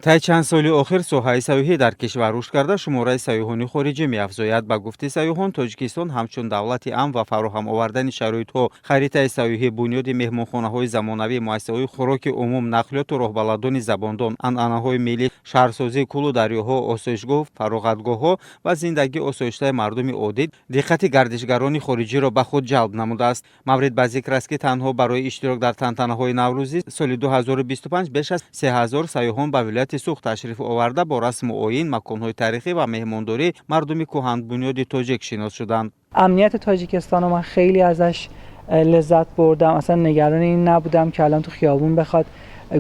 Тай чанд соли охир соҳаи сайёҳӣ дар кишвар рушд карда, шумораи сайёҳони хориҷӣ меафзояд. Ба гуфти сайёҳон, Тоҷикистон ҳамчун давлати амн ва фароҳам овардани шароитҳо, харитаи сайёҳӣ, бунёди меҳмонхонаҳои замонавӣ, муассисаҳои хӯроки умум, нақлиёту роҳбаладони забондон, анъанаҳои миллӣ, шаҳрсозии кӯлу дарёҳо, осоишгоҳу фароғатгоҳҳо ва зиндагии осоиштаи мардуми оддӣ диққати гардишгарони хориҷиро ба худ ҷалб намудааст. Маврид ба зикр аст, ки танҳо барои иштирок дар тантанаҳои Наврӯзӣ соли 2025 беш аз 3000 сайёҳон ба вилояти Суғд ташриф оварда, бо расму оин, маконҳои таърихӣ ва меҳмондории мардуми кӯҳанбунёди тоҷик шинос шуданд. امنیت تاجیکستان رو من خیلی ازش لذت بردم. اصلا نگران این نبودم که الان تو خیابون بخواد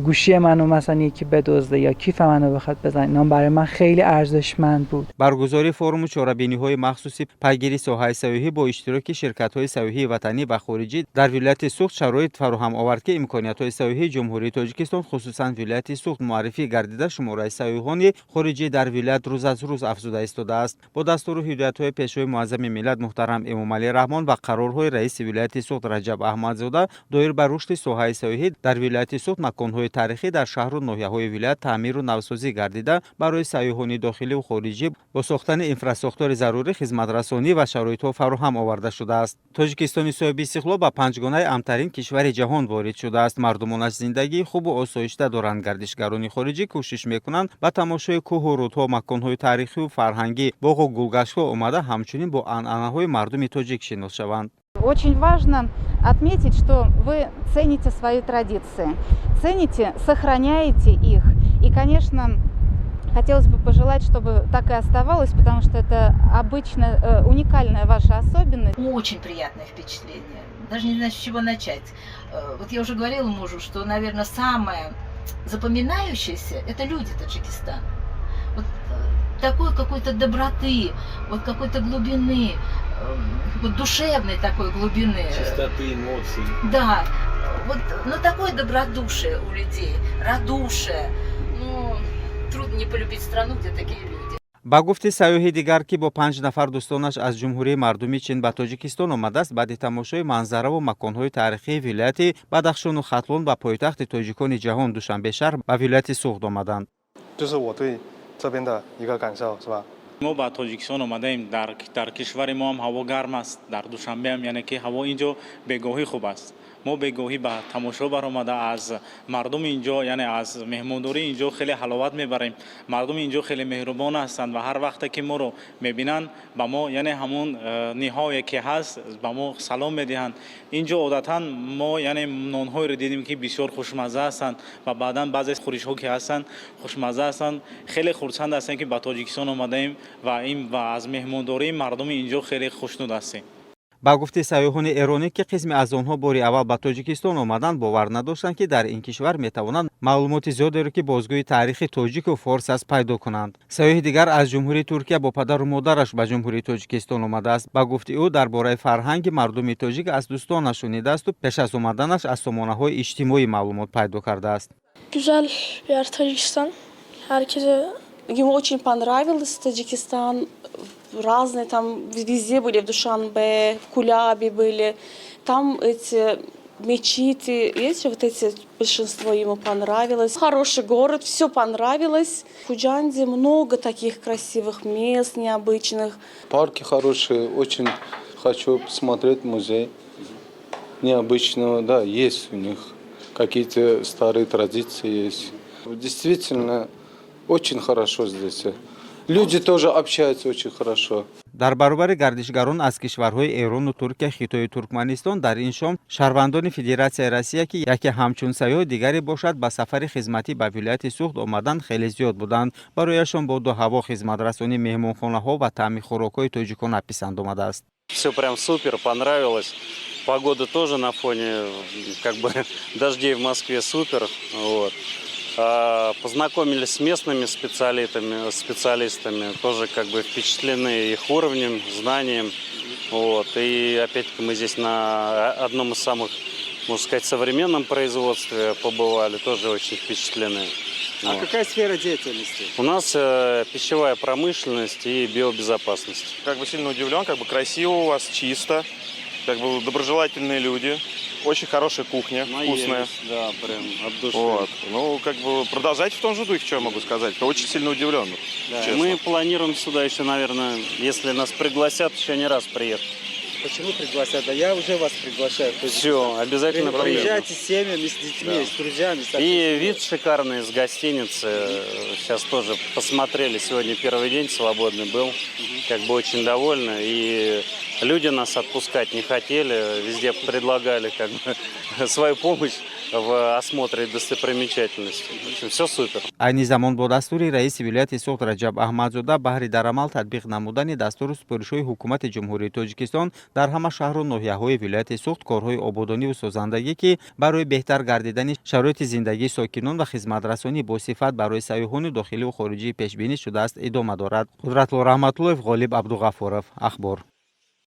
گوشی منو مثلا یکی بدزده یا کیف منو بخواد بزنه. اینا برای من خیلی ارزشمند بود. Баргузории форуму чорабиниҳои махсуси пайгири соҳаи сайёҳӣ бо иштироки ширкатҳои сайёҳии ватанӣ ва хориҷӣ дар вилояти Суғд шароит фароҳам овард, ки имкониятҳои сайёҳии Ҷумҳурии Тоҷикистон, хусусан вилояти Суғд, муаррифӣ гардида, шумораи сайёҳони хориҷӣ дар вилоят рӯз аз рӯз афзуда истодааст. Бо дастуру ҳидоятҳои Пешвои муаззами миллат муҳтарам Эмомалӣ Раҳмон ва қарорҳои раиси вилояти Суғд Раҷаб Аҳмадзода доир ба рушди соҳаи сайёҳӣ дар вилояти Суғд, маконҳои таърихӣ дар шаҳру ноҳияҳои вилоят таъмиру навсозӣ гардида, барои сайёҳони дохиливу хориҷӣ бо сохтани инфрасохтори зарурӣ хизматрасонӣ ва шароитҳо фароҳам оварда шудааст. Тоҷикистони соҳиби истиқлол ба панҷгонаи амнтарин кишвари ҷаҳон ворид шудааст. Мардумонаш зиндагии хубу осоишта доранд. Гардишгарони хориҷӣ кӯшиш мекунанд ба тамошои кӯҳу рӯдҳо, маконҳои таърихию фарҳангӣ, боғу гулгаштҳо омада, ҳамчунин бо анъанаҳои мардуми тоҷик шинос шаванд. Очень важно отметить, что вы цените свои традиции, цените, сохраняете их. И, конечно, хотелось бы пожелать, чтобы так и оставалось, потому что это обычно уникальная ваша особенность. Очень приятное впечатление. Даже не знаю, с чего начать. Вот я уже говорила мужу, что, наверное, самое запоминающееся – это люди Таджикистана. Вот такой какой-то доброты, вот какой-то глубины, вот душевной такой глубины. Чистоты эмоций. Да, вот, ну, такое добродушие у людей, радушие. Ну, трудно не полюбить страну, где такие люди. Ба гуфти сайёҳи дигар, ки бо панҷ нафар дӯстонаш аз Ҷумҳурии Мардумии Чин ба Тоҷикистон омадааст, баъди тамошои манзараву маконҳои таърихии вилояти Бадахшону Хатлон ба пойтахти тоҷикони ҷаҳон Душанбе шаҳр ба вилояти Суғд омаданд. 这是我对这边的一个感受，是吧？ Мо ба Тоҷикистон омадаем. Дар кишвари мо ҳам ҳаво гарм аст, дар Душанбеам, яъне ки ҳаво инҷо бегоҳӣ хуб аст. Мо бегоҳӣ ба тамошо баромада, аз мардуми инҷо, яъне аз меҳмондории инҷо хеле ҳаловат мебарем. Мардуми инҷо хеле меҳрубон ҳастанд ва ҳар вақте ки моро мебинанд, ба мо, яъне ҳамон ниҳое ки ҳаст, ба мо салом медиҳанд. Инҷо одатан мо, яъне, нонҳоеро дидем, ки бисёр хушмазза ҳастанд ва баъдан баъзе хӯришҳо ки ҳастанд, хушмазза ҳастанд. Хеле хурсанд ҳастем, ки ба Тоҷикистон омадаем ва аз меҳмондории мардуми инҷо хеле хушнуд ҳастем. Ба гуфти сайёҳони эронӣ, ки қисме аз онҳо бори аввал ба Тоҷикистон омаданд, бовар надоштанд, ки дар ин кишвар метавонанд маълумоти зиёдеро, ки бозгӯи таърихи тоҷику форс аст, пайдо кунанд. Сайёҳи дигар аз Ҷумҳурии Туркия бо падару модараш ба Ҷумҳурии Тоҷикистон омадааст. Ба гуфти ӯ, дар бораи фарҳанги мардуми тоҷик аз дӯстонаш шунидаасту пеш аз омаданаш аз сомонаҳои иҷтимоӣ маълумот пайдо кардааст. Güzel bir yer Tacikistan. Herkese Ему очень понравилось Таджикистан. Разные там, везде были, в Душанбе, в Кулябе были. Там эти мечети, есть же вот эти, большинство ему понравилось. Хороший город, все понравилось. В Худжанде много таких красивых мест, необычных. Парки хорошие, очень хочу посмотреть музей необычного. Да, есть у них какие-то старые традиции есть. Действительно, очень хорошо здесь. Люди тоже общаются очень хорошо. Дар баробари гардишгарон аз кишварҳои Эрону Туркия, Хитою Туркманистон, дар ин шом шаҳрвандони Федератсияи Россия, ки яке ҳамчун сайёҳ, дигаре бошад ба сафари хизматӣ ба вилояти Суғд омаданд, хеле зиёд буданд. Барояшон боду ҳаво, хизматрасонии меҳмонхонаҳо ва таъми хӯрокҳои тоҷикона писанд омадааст. Все прям супер, понравилось. Погода тоже на фоне как бы дождей в Москве супер. Вот. Познакомились с местными специалистами, тоже как бы впечатлены их уровнем, знанием. Вот. И опять-таки мы здесь на одном из самых, можно сказать, современном производстве побывали, тоже очень впечатлены. А Вот. какая сфера деятельности? У нас пищевая промышленность и биобезопасность. Как бы сильно удивлен, как бы красиво у вас, чисто. Как бы доброжелательные люди, очень хорошая кухня, вкусная. Наелись, да, прям от души. Вот. Ну, как бы продолжайте в том же духе, что я могу сказать. Очень сильно удивлен, Да, честно. мы планируем сюда еще, наверное, если нас пригласят, еще не раз приехать. Почему пригласят? Да я уже вас приглашаю. Все, обязательно приедем. Приезжайте с семьями, с детьми, Да. с друзьями. Со И вид шикарный из гостиницы. Сейчас тоже посмотрели. Сегодня первый день свободный был. Как бы очень довольны. И люди нас отпускать не хотели. Везде предлагали как бы свою помощь в осмотре достопримечательностей. В общем, все супер. Айни замон бо дастури раиси вилояти Суғд Раҷаб Аҳмадзода баҳри дар амал татбиқ намудани дастуру супоришҳои ҳукумати Ҷумҳурии Тоҷикистон дар ҳама шаҳру ноҳияҳои вилояти Суғд корҳои ободониву созандагӣ, ки барои беҳтар гардидани шароити зиндагии сокинон ва хизматрасонӣ босифат барои сайёҳони дохиливу хориҷӣ пешбинӣ шудааст, идома дорад. Қудратулло Раҳматуллоев, Ғолиб Абдуғафуров, Ахбор.